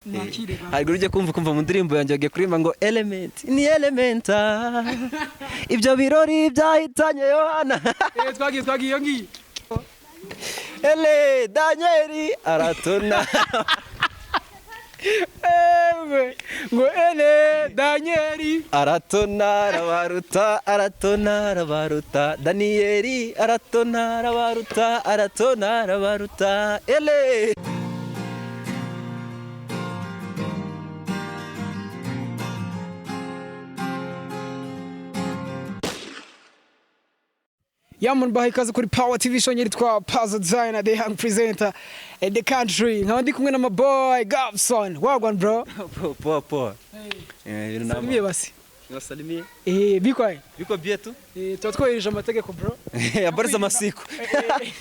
Mwakire ba. Hari ujya kumva ukumva mu ndirimbo yanjye bagiye kuririmba ngo Element ni elementa, ibyo birori byahitanye Yohana. Twagiye iyo ngiyo. Ele Danieli aratona. Ewe, ngo ele Danieli aratona arabaruta, aratona arabaruta, Daniyeli aratona arabaruta, aratona arabaruta ele. Yamun baha ikaze kuri Power TV show yitwa Puzzle Designer, the young presenter in the country. Nkaba ndi kumwe na my boy Gabson. Wagwan, bro? Poa poa. Ibintu nama. Salimie basi. Niwasalimie. Bikwaye. Biko bien tu. Tuba twohereje amategeko, bro. Habari za masiku.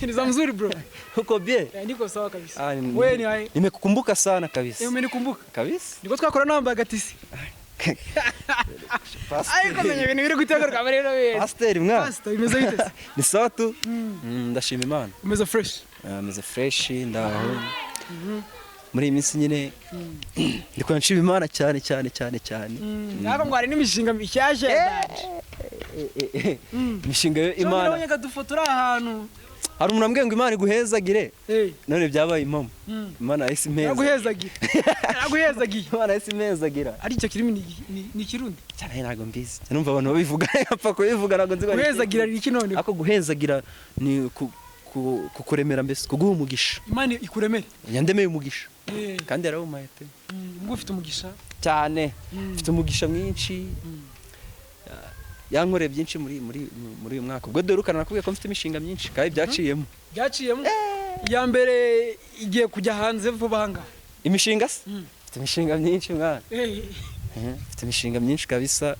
Ni za mzuri, bro. Uko bien? Niko sawa kabisa. Ah, Wewe ni hai. Nimekukumbuka sana kabisa. Umenikumbuka? Kabisa. Niko twakora nambaye agatisi. Ariko menya ibintu biri gutegurwa muri rero bintu. Pasiteri mwa. Pastor, bimeze bite se? Ni sawa tu. Ndashima Imana. Umeze fresh. Meze fresh, ndaho. Muri iyi minsi nyine ndi kuba nshima Imana cyane cyane cyane cyane. Ntabwo ngo hari n'imishinga mishyashya. Imishinga yo Imana. Imana. Nabonye akadufoto uri ahantu. Hari umuntu ambwiye ngo Imana iguhezagire. None byabaye impamo. Imana yahise impeza. Naguhezagiye. Naguhezagiye. Imana yahise impezagira. Ari icyo kirimi ni ikirundi. Cyane ntabwo mbizi. Numva abantu babivuga apfa kubivuga, ntabwo nzi ngo ni iki. Guhezagira ni iki none? Ako guhezagira ni kukuremera mbese, kuguha umugisha. Imana ikuremere. Yandemeye umugisha. Kandi yarawumpaye pe. Ubwo ufite umugisha. Cyane. Mfite umugisha mwinshi. Yankoreye byinshi muri uyu mwaka. Ubwo duherukana nakubwiye ko mfite imishinga myinshi kandi byaciyemo. Byaciyemo. Iya mbere igiye kujya hanze vuba aha ngaha. Imishinga se? Mfite imishinga myinshi mwana. Mfite imishinga myinshi kabisa.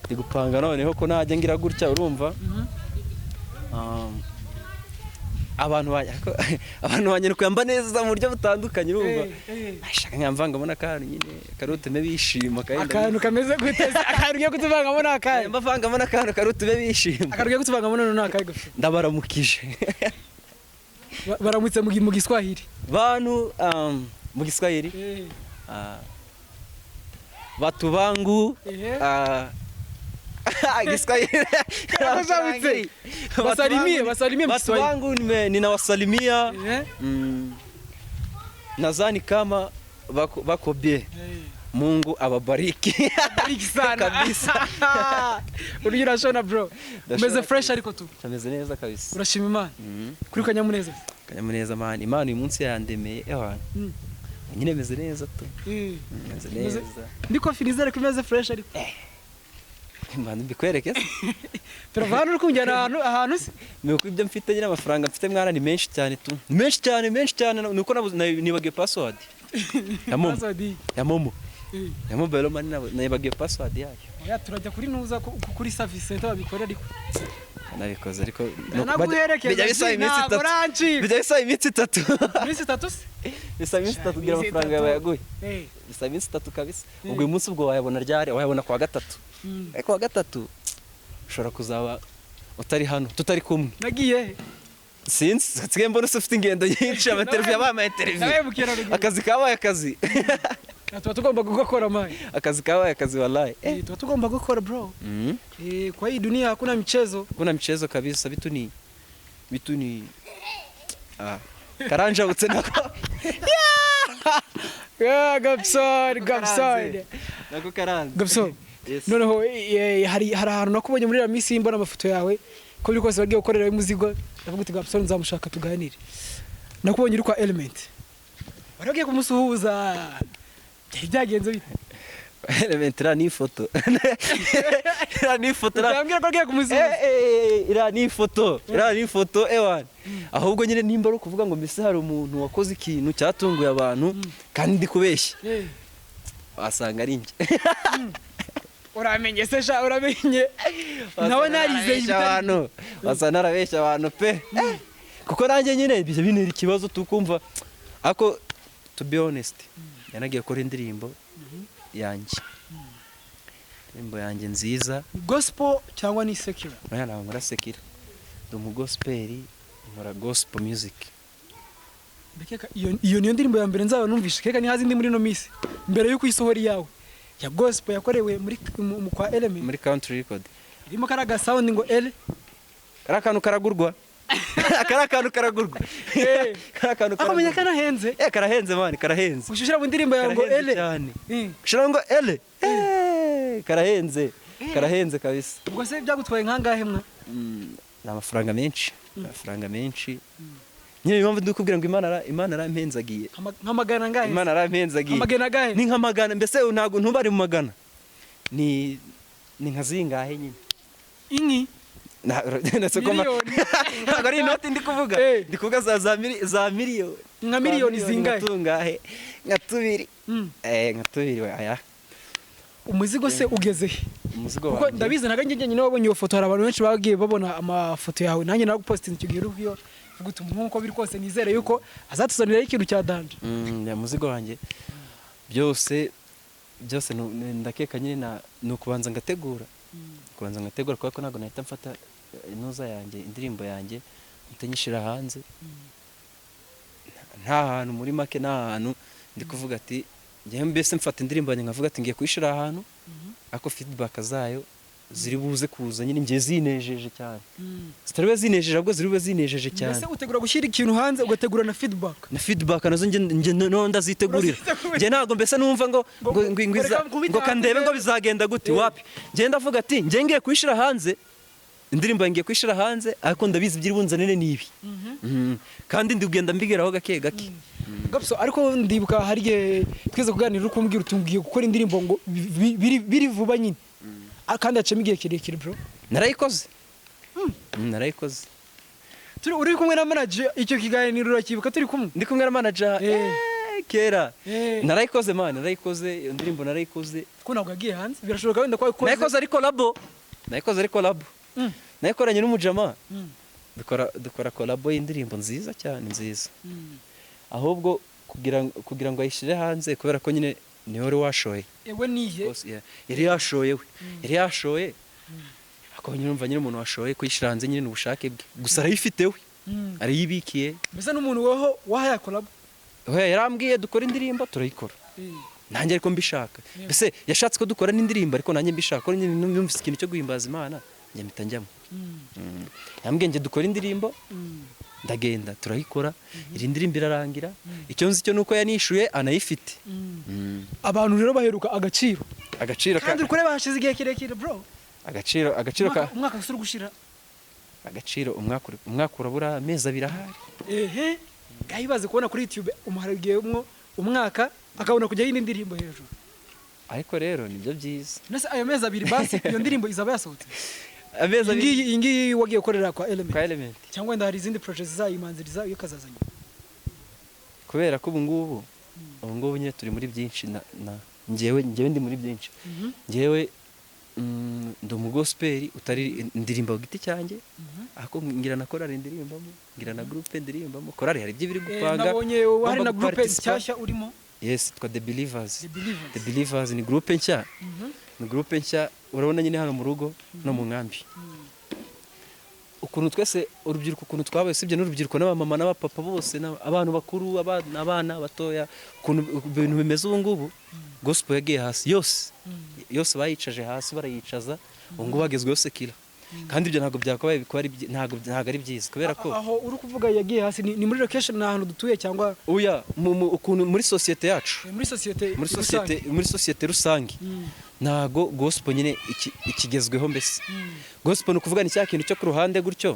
Ndi gupanga noneho ko najya ngira gutya, urumva? Abantu banjye abantu banjye ni kuyamba neza mu buryo butandukanye, urumva? Ashaka nkamvangamo n'akantu nyine karutume bishima kandi Akantu kameze gute se? Akantu ugiye kutuvangamo ni akahe? mbavangamo n'akantu karutume bishima. Akantu ugiye kutuvangamo none ni akahe gusa? Ndabaramukije. Baramutse mu Giswahili. Bantu mu Giswahili, batu bangu, Kiswahili. Karakushabutse. Basalimie, basalimie mu Watu Kiswahili. wangu ninawasalimia. Nadhani kama bako bien. Mungu ababariki. Bariki sana. Kabisa. Urya urashona, bro. Ndashona. Umeze fresh ariko tu. Tameze neza kabisa. Urashima Imana. Kuri kanyamuneza. Kanyamuneza man, Imana uyu munsi yandemeye ewana. Nyine meze neza tu. Meze neza. Ndiko finizere ko imeze fresh ariko. Imana mbikwereke se. Turava hano uri kunjyana ahantu se. Nuko ibyo mfite nyine, amafaranga mfite mwana ni menshi cyane tu. Ni menshi cyane, menshi cyane, nuko nibagiwe password ya Momo. Password. Ya Momo. Ya mobile money nibagiwe password yayo. Oya, turajya kuri nuza kuri service center babikora ariko. Nabikoze ariko Naguherekeza. bijya bisaba iminsi Ntabwo 3. urancika. Bijya bisaba iminsi 3. Iminsi 3 se? Bisaba iminsi 3 kugira Iminsi amafaranga 3. yawe yaguye. Bisaba iminsi 3 kabisa. Ubwo uyu munsi ubwo wayabona ryari? Wayabona kuwa gatatu. Ariko kuwa gatatu ushobora kuzaba utari hano tutari kumwe. Nagiye he? Sinzi, nsigaye mbona ufite ingendo nyinshi, amatereviziyo yabaye amatereviziyo. Nabaye mukerarugendo. Akazi kabaye akazi. Tuba tugomba gukora mani. Akazi kabaye akazi wallahi. Tuba tugomba gukora, bro. Kwa hii dunia hakuna michezo. Kuna mchezo kabisa, vitu ni karanjabutse nako. Yeah, Gabson, Gabson. Nako karanze. Gabson. Yes. Noneho hari ahantu nakubonye muri iriya minsi, mbona amafoto yawe ko biri kose bagiye gukorera umuzigo, ndavuga uti Gabson nzamushaka tuganire. Nakubonye uri kwa Element. Wari ugiye kumusuhuza. Byari byagenze bite? Element iriya ni ifoto. Iriya ni ifoto. Utambwira ko ugiye kumusuhuza. Iriya ni ifoto. Iriya ni ifoto ewan. Ahubwo nyine nimba ari ukuvuga ngo mbese hari umuntu wakoze ikintu cyatunguye abantu kandi ndi kubeshya. Wasanga ari njye. Uramenye se sha, uramenye. Nawe narizeye Narabeshya abantu. Wasanga narabeshya abantu pe. Kuko nanjye nyine bijya bintera ikibazo tukumva. Ariko to be honest, yanagiye gukora indirimbo yanjye. Indirimbo yanjye nziza. Gospel cyangwa ni secular? Oya, ntabwo nkora secular. Ndi umugospel, nkora gospel music. Ndakeka iyo niyo ndirimbo ya mbere nzaba numvishe. Keka ni hazi indi muri no minsi mbere yuko isohora iyawe ya gospel yakorewe muri kwa Element. Muri Country Record. Irimo karaga sound ngo L. Kariya kantu karagurwa, kariya kantu karagurwa. Eh. Kariya kantu Ako menya karagurwa. Kanahenze. Eh, karahenze man, karahenze. Ushyira mu ndirimbo yawe ngo Karahenze L. cyane. Eh. Ushira ngo L. Eh, karahenze, karahenze kabisa. Ubwo se byagutwaye nkangahe mwa? Ni amafaranga menshi, amafaranga menshi nyine. Niyo mpamvu ndi kubwira ngo Imana arampenzagiye. Nka magana angahe? Imana arampenzagiye. Amagana angahe? Ni nka magana mbese, ntabwo ntubari mu magana, ni nka zingahe nyine. Inki? Ndetse ko Miliyoni. Ntabwo ari inoti ndi kuvuga. Eh. Ndi kuvuga za miliyoni. Nka miliyoni zingahe? Nka tungahe, nka tubiri. Eh, nka tubiri we, aya. Umuzigo se ugeze he? Umuzigo Kuko wanjye. ndabizi ntabwo njye njyenyine wabonye iyo foto, hari abantu benshi bagiye babona amafoto yawe. Nanjye nagupostinze icyo gihe uriho, uvuga uti nk'uko biri kose nizere yuko azatuzaniraho ikintu cya danger. Ya muzigo wanjye byose byose ndakeka nyine ni ukubanza ngategura, kubera ko ntabwo nahita mfata intuza yanjye, indirimbo yanjye, mpita nyishyira hanze nta hantu. Muri make, nta hantu ndi kuvuga ati njyewe mbese mfata indirimbo yanjye nkavuga ati ngiye kuyishyira ahantu, ariko feedback zayo ziri buze kuza nyine ngiye zinejeje cyane, zitari bube zinejeje, ahubwo ziri bube zinejeje cyane. Mbese utegura gushyira ikintu hanze, ugategura na feedback? Na feedback nazo nge no ndazitegurira. Urazitegurira. Nge ntabwo mbese numva ngo ngo Reka nkubite ngo kandebe hanze. ngo bizagenda gute. Eh. Wapi, nge ndavuga ati nge ngiye kuyishyira hanze indirimbo, ngiye kuyishyira hanze, ariko ndabizi ibyo bunzanire ni ibi. Kandi ndi kugenda mbigeraho gake gake. Gapso, ariko ndibuka hari igihe twese kuganira uri kumbwira uti ngiye gukora indirimbo ngo biri vuba nyine. Ah, kandi haciyemo igihe kirekire, bro. Narayikoze. Narayikoze. Turi uri kumwe na manager, icyo kiganiro urakibuka turi kumwe? Ndi kumwe na manager. Eh. Eh, kera. Eh. Narayikoze man, narayikoze iyo ndirimbo, narayikoze. Ko ntabwo yagiye hanze, birashoboka wenda ko wayikoze. Nayikoze ariko labo, nayikoze ariko labo. Nayikoranye n'umujama. Dukora collabo y'indirimbo nziza cyane, nziza. Ahubwo kugira ngo ayishyire hanze, kubera ko nyine niwe wari washoye. Ewe niye. Boss, yeah. Yari yashoye, we yari yashoye, ariko nyine urumva nyine umuntu washoye kuyishyira hanze nyine ni ubushake bwe gusa, arayifite we. Arayibikiye. Mbese n'umuntu weho wahaya collab? Oya, yarambwiye dukora indirimbo, turayikora. Nanjye ariko mbishaka, mbese yashatse ko dukora n'indirimbo ariko nanjye mbishaka, ko nyine numvise ikintu cyo guhimbaza Imana, njye mpita njyamo. Yambwiye njye dukora indirimbo, ndagenda turayikora, iri ndirimbo irarangira. Icyo nzi cyo nuko yanishuye anayifite. Abantu rero baheruka Agaciro. Agaciro ka Kandi uri kureba hashize igihe kirekire, bro. Agaciro ka Umwaka gusa uri gushira. Agaciro, umwaka urabura amezi 2 ahari. Ehe, ngaho kubona kuri YouTube umuharagiyemo umwaka, akabona kujyaho indi ndirimbo hejuru. Ariko rero nibyo byiza. Nese ayo mezi 2 basi iyo ndirimbo izaba yasohotse? Amezi Iyi 2. ngiyi wagiye gukorera kwa Element? Kwa Element. Cyangwa wenda hari izindi projets zizayimanziriza iyo kazazanye? Kubera ko ubu ngubu nyine turi muri byinshi, na njyewe ndi muri byinshi. Njyewe ndi umugospel utari ndirimba ku giti cyanjye, ariko ngira na korali ndirimbamo, ngira na groupe ndirimbamo. Korali hari ibyo biri gupanga. Nabonye hari ngomba na groupe guparticipa. nshyashya urimo. Yes, twa The Believers. The Believers. The Believers ni groupe nshya, ni groupe nshya. Urabona nyine hano mu rugo no mu nkambi ukuntu twese urubyiruko ukuntu twabaye, usibye n'urubyiruko, n'abamama n'abapapa bose, abantu bakuru, abana batoya, ukuntu ibintu bimeze ubu ngubu, gospel yagiye hasi yose yose, bayicaje hasi, barayicaza. Ubu ngubu hagezweho secular, kandi ibyo ntabwo byakabaye kuba ari ntabwo ari byiza, kubera ko Aho uri kuvuga yagiye hasi ni muri location, ni ahantu dutuye cyangwa? Oya, ukuntu muri sosiyete yacu. Muri sosiyete. Muri sosiyete, muri sosiyete rusange ntago gospel nyine ikigezweho. Mbese gospel ni ukuvuga ni cya kintu cyo ku ruhande gutyo,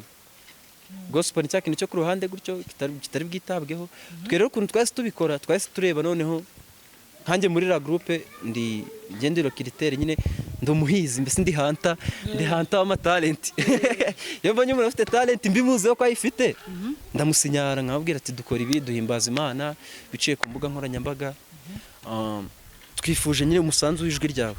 gospel ni cya kintu cyo ku ruhande gutyo kitari bwitabweho. Twe rero ukuntu twahise tubikora, twahise tureba noneho nkanjye muri la groupe ndi ngende recruiter nyine, ndi umuhizi mbese, ndi hunter, ndi hunter w'amatalenti. Iyo mbonye umuntu afite talent mbimuziho ko ayifite, ndamusinyara nkababwira ati dukora ibi, duhimbaza Imana biciye ku mbuga nkoranyambaga. Twifuje nyine umusanzu w'ijwi ryawe.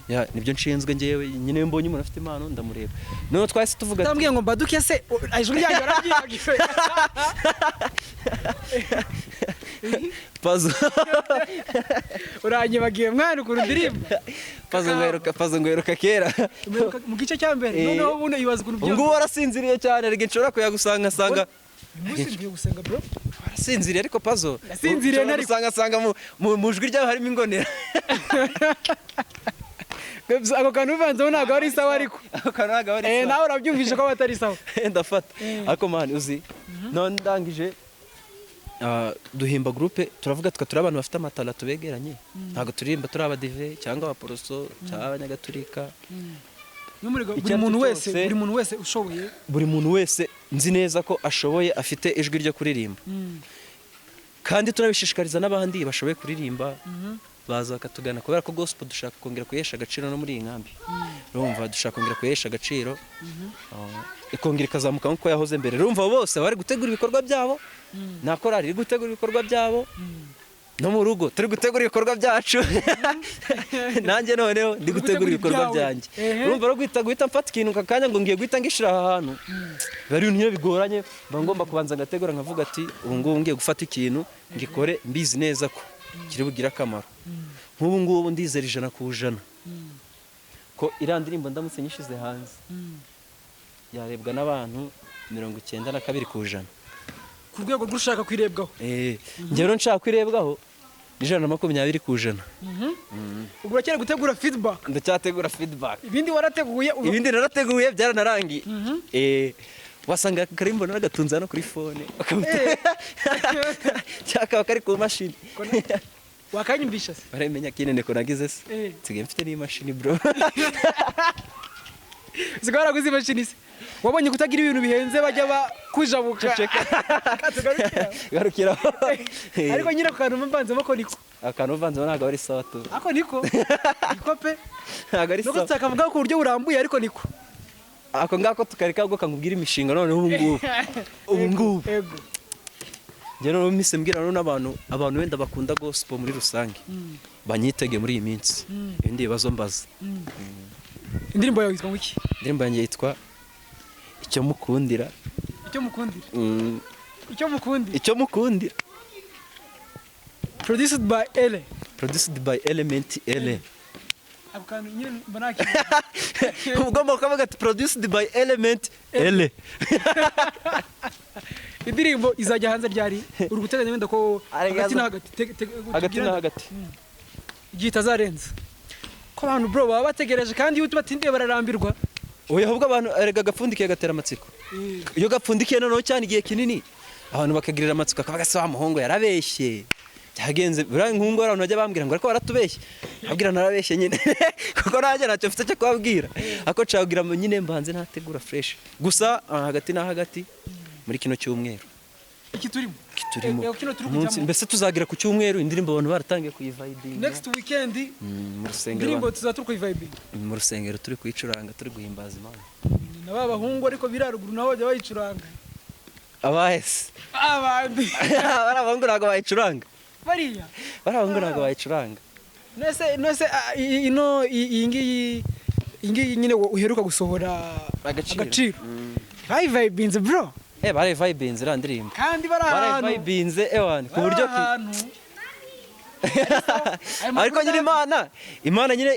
Ya, nibyo nshinzwe ngewe nyine. Iyo mbonye umuntu afite impano ndamureba. Noneho twahise tuvuga ati Utambwiye ngo mbaduke se, ijwi ryanjye warabyibagiwe? Pazo. Uranyibagiwe mwana ukuntu ndirimba. Pazo ngo Pazo ngo heruka kera. Mu gice cya mbere. Eh. Noneho buno ibaza ukuntu Ubu ngubu warasinziriye cyane, rege nshobora kuyagusanga nsanga Uyu munsi mvuye gusenga, bro. Warasinziriye ariko, Pazo. Nasinziriye. Ushobora Nari- gusanga asanga mu jwi ryawe harimo ingonera. Ako kantu uvanzeho ntabwo ari sawa ariko. Ako kantu ntabwo ari sawa. Nawe urabyumvishe ko batari sawa. Ndafata. Ariko man, uzi none ndangije, duhimba groupe, turavuga twe turi abantu bafite amatara tubegeranye, ntabwo turirimba turi abadive cyangwa abaporoso cyangwa abanyagatulika. Buri Icyo ari cyo muntu wese, cyose. buri muntu wese ushoboye. Buri muntu wese nzi neza ko ashoboye, afite ijwi ryo kuririmba, kandi tunabishishikariza n'abandi bashoboye kuririmba baza bakatugana, kubera ko gospel dushaka kongera kuyihesha agaciro no muri iyi nkambi. Urumva, dushaka kongera kuyihesha agaciro, ikongera ikazamuka nk'uko yahoze mbere. Urumva, bose bari gutegura ibikorwa byabo, na korali iri gutegura ibikorwa byabo, no mu rugo turi gutegura ibikorwa byacu, nanjye noneho ndi Uri gutegura gutegura ibikorwa ibyawe. byanjye. Urumva rero, guhita mfata ikintu aka kanya ngo ngiye guhita ngishyira aha hantu, biba ari ibintu nyine bigoranye. Mba ngomba kubanza ngategura, nkavuga ati ubu ngubu ngiye gufata ikintu ngikore mbizi neza ko kiri bugire akamaro. Nk'ubu ngubu ndizera 100% ko iriya ndirimbo ndamutse nyishyize hanze yarebwa n'abantu 92%. Ku rwego rw'ushaka kwirebwaho. Njye rero nshaka kwirebwaho ni 120%. Ubwo uracyari gutegura feedback. Ndacyategura feedback. Ibindi warateguye Ibindi narateguye, byaranarangiye. Wasanga karimbo naragatunze hano kuri phone, cyangwa kaba kari ku mashini. Wakanyumvisha se? Baremenya kinene ko nagize se. Nsigaye mfite n'imashini, bro. Usigaye waraguze imashini se? Wabonye kutagira ibintu bihenze bajya bakujabuka. Katugarukira. Garukiraho. Ariko nyine ako kantu mbanzemo ko niko. Akantu uvanzemo ntabwo ari sawa tu. Ako niko niko pe. Ntabwo ari Nuko sawa. tutakavuga ku buryo burambuye, ariko niko. Ako ngako tukareka, ahubwo kakubwira imishinga noneho ubu ngubu. Ubu ngubu. Ego. Njye noneho mpise mbwira noneho n'abantu, abantu wenda bakunda gospel muri rusange, banyitege muri iyi minsi. Ibindi bibazo mbaza. Indirimbo yawe yitwa ngo iki? Indirimbo yanjye yitwa Icyo Mukundira. Icyo Mukundira. Icyo Mukundira. Icyo Mukundira. Produced by Ele. Produced by Element Ele. Ako kantu nyine mba nakira. Ugomba kuvuga ati produced by Element Ele. Indirimbo izajya hanze ryari? Uri guteganya wenda ko hagati na hagati Hagati na hagati. Igihe itazarenza ko abantu, bro, baba bategereje, kandi iyo tubatindiye bararambirwa. Oya, ahubwo abantu erega gapfundikiye gatera amatsiko. Iyo gapfundikiye noneho cyane igihe kinini, abantu bakagirira amatsiko, akavuga se wa muhungu yarabeshye, byagenze buriya. Nk'ubu abantu bajya bambwira ngo ariko baratubeshye, abwira narabeshye nyine, kuko nanjye ntacyo mfite cyo kubabwira. Ariko nshaka ngo nyine mbanze ntategura fresh gusa, hagati na hagati muri kino cyumweru. Iki turimo? Turimo. Kino turi Umunsi- kujyamo. Mbese tuzagera ku cyumweru indirimbo abantu baratangiye kuyivibinga. Next weekend. Mu rusengero. Indirimbo tuzaba turi kuyivibinga. Mu rusengero turi kuyicuranga, turi guhimbaza Imana. Na ba bahungu ariko biraruguru nabo bajya bayicuranga. Abahese? Abandi. Bari abahungu ntabwo bayicuranga. Bariya. Bari abahungu ntabwo bayicuranga. Nese ino iyi ngiyi nyine uheruka gusohora. Agaciro. Agaciro bayivibinze, bro. Bari vibinze iriya ndirimbo. Kandi bari ahantu. Bari vibinze ewan ku buryo bari ahantu. Ariko nyine Imana nyine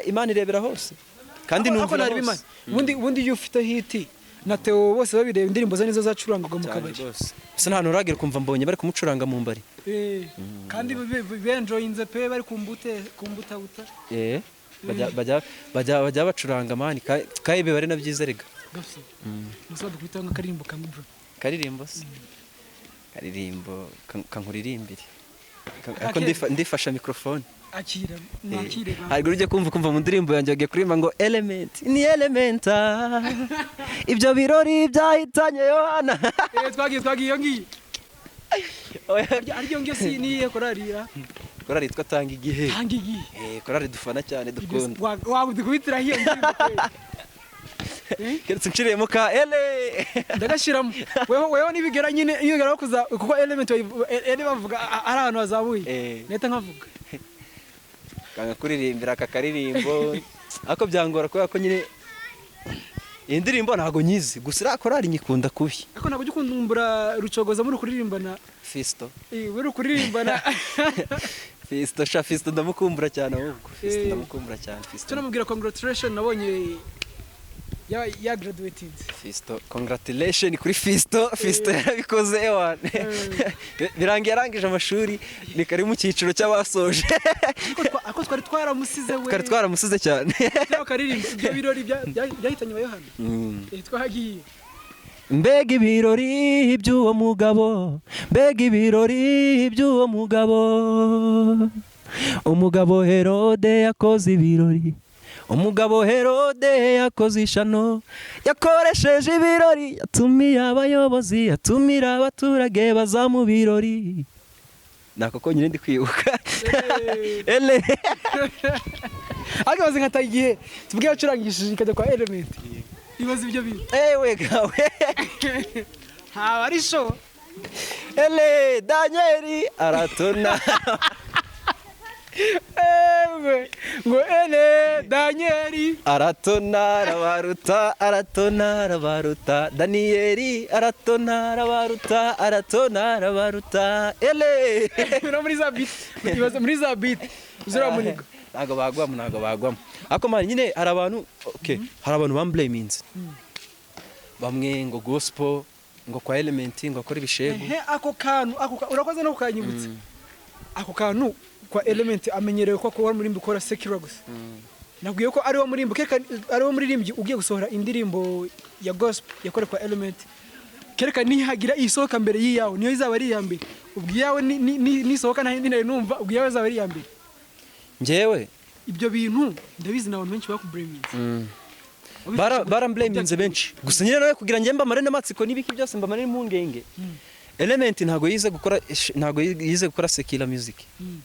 Imana irebera hose kandi Ariko numvira nareba hose. Imana. Ubundi iyo ufite hit na Theo bose babireba, indirimbo ze nizo zacurangwaga mu Cyane kabari. rwose. Ese nta hantu uragera ukumva mbonye bari kumucuranga mu mbari? Kandi benjoyinze pe, bari kumbute kumbutabuta. Bajya bacuranga man, kandi biba ari na byiza rega. Gapso musa dukubita nk'akaririmbo kamwe, bro. Karirimbo se? Karirimbo kankuririmbire. Aka Ariko kera. ndifasha microphone. Akira mwakire. Hari ujya kumva mu ndirimbo yanjye bagiye kuririmba ngo element ni elementa, ibyo birori byahitanye Yohana. Twagiye iyo ngiyo. Aryo ngiyo si niye korarira? Korali yitwa Tanga Igihe. Tanga Igihe. Korali dufana cyane, dukunda. Waba dukubitira iyo ndirimbo kweli? Keretse nshiriyemo ka ele. Ndagashiramo weho nibigera nyine nibigera kuza, kuko element ele bavuga ari ahantu hazamuye. Nahita nkavuga. Kanga kuririmbira aka karirimbo, ariko byangora kubera ko nyine iyi ndirimbo ntabwo nyizi, gusa iriya korali nyikunda kubi. Ariko ntabwo ujya ukumbura Rucogoza muri kuririmbana? Fisto. Muri kuririmbana. Fisto sha, Fisto ndamukumbura cyane ahubwo Fisto. Eh. Ndamukumbura cyane Fisto. Tunamubwira congratulation, nabonye Ya graduatinze. Fisto, congratulation kuri Fisto. Fisto yarabikoze ewan. Birangiye arangije amashuri, ni kari mu cyiciro cy'abasoje. Ariko twari twaramusize we. Twari twaramusize cyane. Cyangwa akaririmba ibyo birori byahitanye ba Yohana. Twagiye. Mbega ibirori by'uwo mugabo, mbega ibirori by'uwo mugabo! Umugabo Herode yakoze ibirori, umugabo Herode yakoze ishano, yakoresheje ibirori, yatumiye abayobozi, yatumira abaturage baza mu birori. Nako konyine ndi kwibuka. Ele. Ariko bazi nkata igihe tubwiye yacurangishije ikajya kwa Element, ibaze ibyo bintu. Ewe gawe. Ntaba ari show. Ele Danieli aratona. Ewe ngo ele Danieli. Aratona arabaruta, aratona arabaruta, Daniyeli aratona arabaruta, aratona arabaruta, ele. No muri za beat, ibaze muri za beat uzuramuniga. Ntabwo bagwamo, ntabwo bagwamo. Ariko man, nyine hari abantu, okay, hari abantu bamblaminze bamwe ngo gospel, ngo kwa Element ngo akora ibishegu. Ehe, ako kantu urakoze no kukanyibutsa. Ako kantu kwa Element, amenyerewe ko akora muri ukora secular gusa. Nabwiye ko ariwo murimbo kereka ariwo muririmbyi ugiye gusohora indirimbo ya gospel yakorewe kwa Element, kereka nihagira isohoka mbere y'iyawe, niyo izaba ari iya mbere. Ubwo iyawe nisohoka nta yindi nari numva, ubwo iyawe izaba ari iya mbere. Njyewe Ibyo bintu ndabizi, ni abantu benshi bakublaminze. Baramblaminze benshi, gusa nyine nawe kugira ngo mbamare n'amatsiko n'ibiki byose, mbamare n'impungenge, Element ntabwo yize gukora secular music.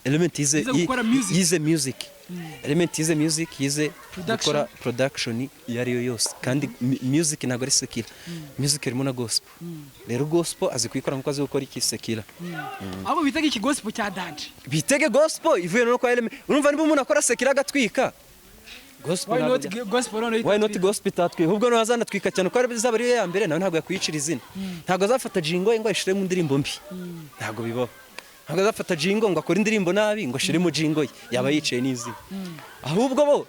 Element yize Yize gukora music. Yize music. Element yize music, yize Production. gukora production iyo ari yo yose. Kandi music ntabwo ari secular, music irimo na gospel. Rero gospel azi kuyikora nkuko azi gukora iki? Secular. Ahubwo bitaga iki gospel cya danger. Bitege gospel ivuye no kwa Element. Urumva niba umuntu akora secular agatwika gospel, Why ntabwo not gospel noneho? Why not gospel itatwika? Ubwo nawe azanatwika cyane, kuko izaba ari yo ya mbere. Nawe ntabwo yakwiyicira izina, ntabwo azafata jingo ye ngo ayishyire mu ndirimbo mbi, ntabwo bibaho. Ntabwo azafata jingo ngo akore indirimbo nabi ngo ashiremo jingo ye, yaba yicaye n'izina. Ahubwo bo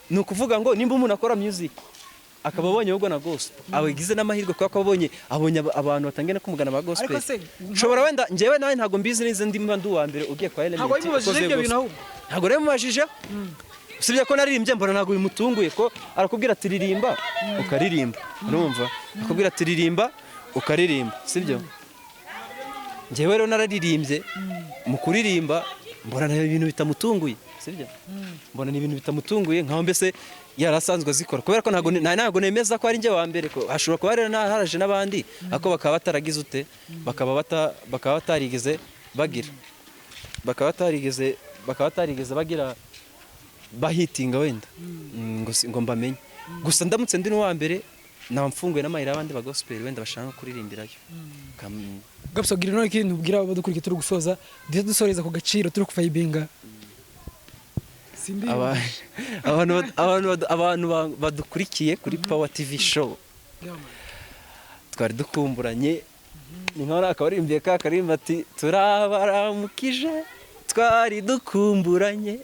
ni ukuvuga ngo nimba umuntu akora music akaba abonye ahubwo na gospel, abagize n'amahirwe kubera ko abonye abantu batangiye no kumugana ba gospel. Ariko se, Nshobora wenda njyewe nawe ntabwo mbizi neza, ndimba ndi uwa mbere ugiye kwa Element Ntabwo wabimubajije ukoze ibyo bintu gospel. ahubwo? Ntabwo rero mubajije, usibye ko naririmbye mbona ntabwo bimutunguye, ko arakubwira ati ririmba ukaririmba. Urumva, akubwira ati ririmba ukaririmba, sibyo? Njyewe rero nararirimbye, mu kuririmba mbona ni ibintu bitamutunguye, sibyo? Mbona ni ibintu bitamutunguye, nkaho mbese yari asanzwe azikora, kubera ko ntabwo nemeza ko ari njye wa mbere, ko hashobora kuba rero haraje n'abandi, ariko bakaba bataragize ute, bakaba batarigeze bagira bahitinga wenda ngo mbamenye. Gusa ndamutse ndi n'uwa mbere, naba mfunguye n'amayira y'abandi ba gospel wenda bashaka kuririmbirayo. Gapso, gira none ikintu ubwira abadukurikiye turi gusoza, duhite dusoreza ku gaciro, turi kuvibinga. Sindi. Abantu badukurikiye kuri Power TV Show, twari dukumburanye. Ni nkaho akabaririmbiye ka karimba ati turabaramukije, twari dukumburanye.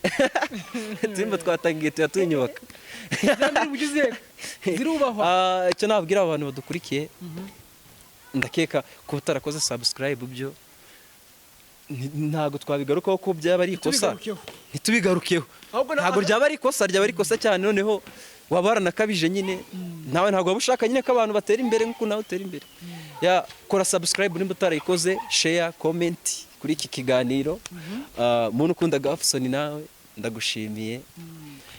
Turimba twatangiye tuya tunyubaka. Zirubahwa. Ah, icyo nabwira abantu badukurikiye, ndakeka kuba utarakoze subscribe byo ntabwo twabigarukaho ko byaba ari ikosa. Ntitubigarukeho. Ntitubigarukeho. Ahubwo Ntabwo ryaba ari ikosa, ryaba ari ikosa cyane. Noneho waba waranakabije nyine, nawe ntabwo waba ushaka nyine ko abantu batera imbere nk'uko nawe utera imbere. Ya, kora subscribe nimba utarayikoze, share, comment kuri iki kiganiro. Ah, muntu ukunda Gafson, nawe ndagushimiye.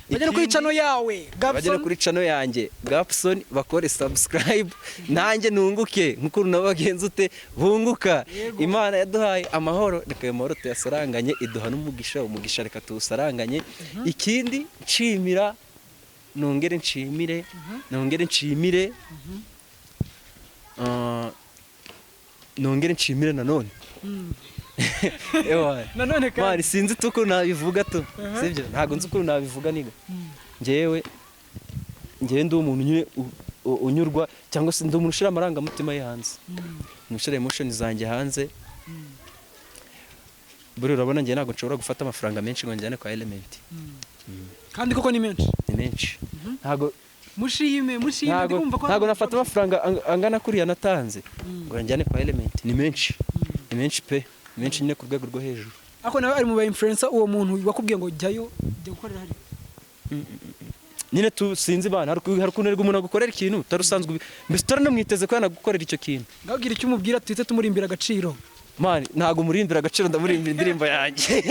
Bagere kuri channel yawe. Bagere Gapson. Kuri channel yanjye Gapson, bakore subscribe nanjye nunguke nk'uko nabo bagenzi ute bunguka. Imana yaduhaye amahoro, reka ayo mahoro tuyasaranganye. Iduha n'umugisha, umugisha reka tuwusaranganye. Ikindi nshimira, nongere nshimire, nongere nshimire nanone. Ewa. Nanone kandi. Mari sinzi tu ukuntu nabivuga tu, sibyo? Ntabwo nzi ukuntu nabivuga niga. Njyewe ndi umuntu nyine unyurwa, cyangwa se ndi umuntu ushyira amarangamutima ye hanze, umuntu ushyira emotion zanjye hanze. Buriya urabona njye ntabwo nshobora gufata amafaranga menshi ngo njyane kwa Element. Kandi koko ni menshi. Ni menshi, ntabwo Mushime, mushime. Ntago Ndikumva ko ntago nafata amafaranga angana kuriya natanze ngo njyane kwa Element. Ni menshi, ni menshi pe, ni menshi nyine ku rwego rwo hejuru. Ariko nawe ari mu ba influencer, uwo muntu wakubwiye ngo jyayo, jya gukorera hariya? Nyine tu sinzi bana, hari ukuntu erega umuntu agukorera ikintu utari usanzwe mbese utaranamwiteze ko yanagukorera icyo kintu. Ngabwira icyo umubwira, tuhite tumurimbira agaciro. Man, ntago murimbira agaciro, ndamurimbira indirimbo yanjye.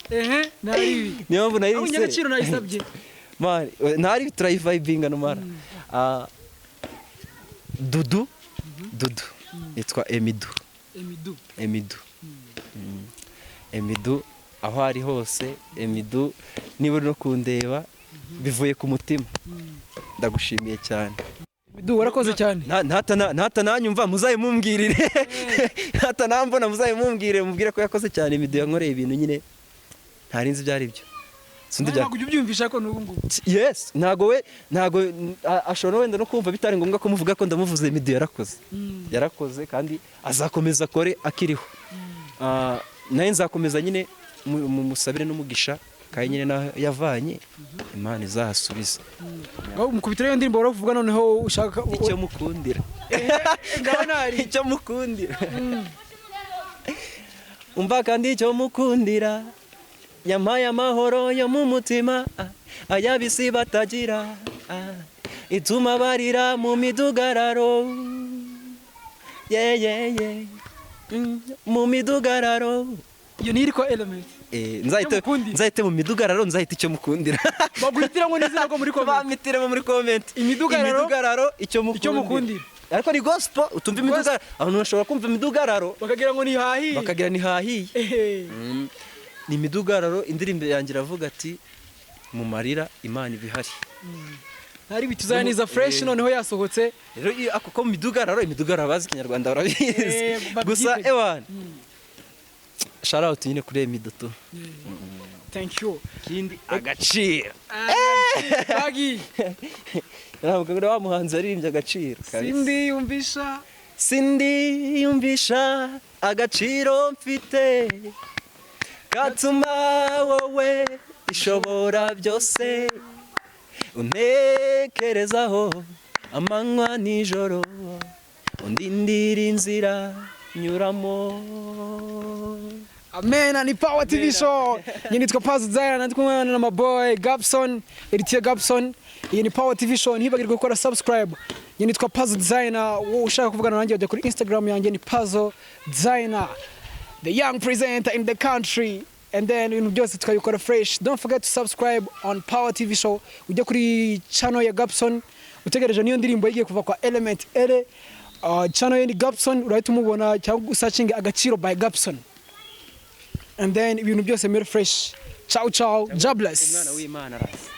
Ehe, nari ibi. Niyo mpamvu Aho nayise agaciro nayisabye. Man, ntari turayivibinga numara. Ah, Dudu, Dudu yitwa Emidu. Emidu. Emidu. Emidu aho ari hose, Emidu, niba uri no kundeba, bivuye ku mutima, ndagushimiye cyane. Emidu, warakoze cyane. Ntatananyumva muzayimumbwirire, ntatanambona muzayimumbwire, mubwire ko yakoze cyane. Emidu yankoreye ibintu nyine ntari nzi ibyo ari byo. Sindi bya Ntabwo ujya ubyumvisha ko n'ubu ngubu? Yes, ntago we ntago ashobora wenda no kumva bitari ngombwa ko muvuga ko ndamuvuze. Emidu yarakoze, yarakoze kandi azakomeza akore akiriho. Ah, nawe nzakomeza nyine musabire n'umugisha, kandi nyine naho yavanye Imana izahasubiza. Ngaho mukubitira iyo ndirimbo waravuga noneho ushaka. Icyo mukundira. Ngaho nari. Icyo mukundira, umva kandi, icyo mukundira, yampaye amahoro yo mu mutima, ayabisi batagira, ituma barira mu midugararo, ye ye ye, mu midugararo. Iyo ni iri kwa Element. Nzahite Icyo mukundira. Nzahite mu midugararo, nzahite icyo mukundira. Baguhitiramo n'izina ko muri comment. Bamitiremo muri comment. Imidugararo. Imidugararo, icyo mukundira. Icyo mukundira. Ariko ni gospel, utumva imidugararo, abantu bashobora kumva imidugararo bakagira ngo nihahiye. Bakagira nihahiye. Ehe. Ni imidugararo. Indirimbo yanjye iravuga ati: "Mu marira Imana iba ihari." Ntari bituzaniza fresh. Noneho yasohotse. Rero iyo ako ko mu midugararo, imidugararo abazi ikinyarwanda barabizi. Babyitege. Gusa ewan, shout out nyine kuri Emidoto. Thank you. Kindi agaciro. Bagi. Ntabwo ngo wa muhanzi yaririmbye agaciro kabisa. Sindi yumvisha. Sindi yumvisha agaciro mfite katuma wowe ishobora byose untekerezaho amanywa nijoro, undindira inzira nyuramo. Amena. Ni Power TV Show. Njye nitwa Paz Zion, ndi kumwe na my boy Gabson, Eritier Gabson. Iyi ni Power TV Show, ntibagirwe gukora subscribe. Njye nitwa Paz Designer, wowe ushaka kuvugana nanjye wajya kuri Instagram yanjye ni Puzzle Designer. The young presenter in the country. And then ibintu byose tukabikora fresh. Don't forget to subscribe on Power TV Show. Ujya kuri channel ya Gabson, utegereje niyo ndirimbo igiye kuva kwa Element Ere. Channel ye ni Gabson, urahita umubona cyangwa usearching Agaciro by Gabson. And then ibintu byose mere fresh. Ciao ciao, jobless. Umwana w'Imana arasa.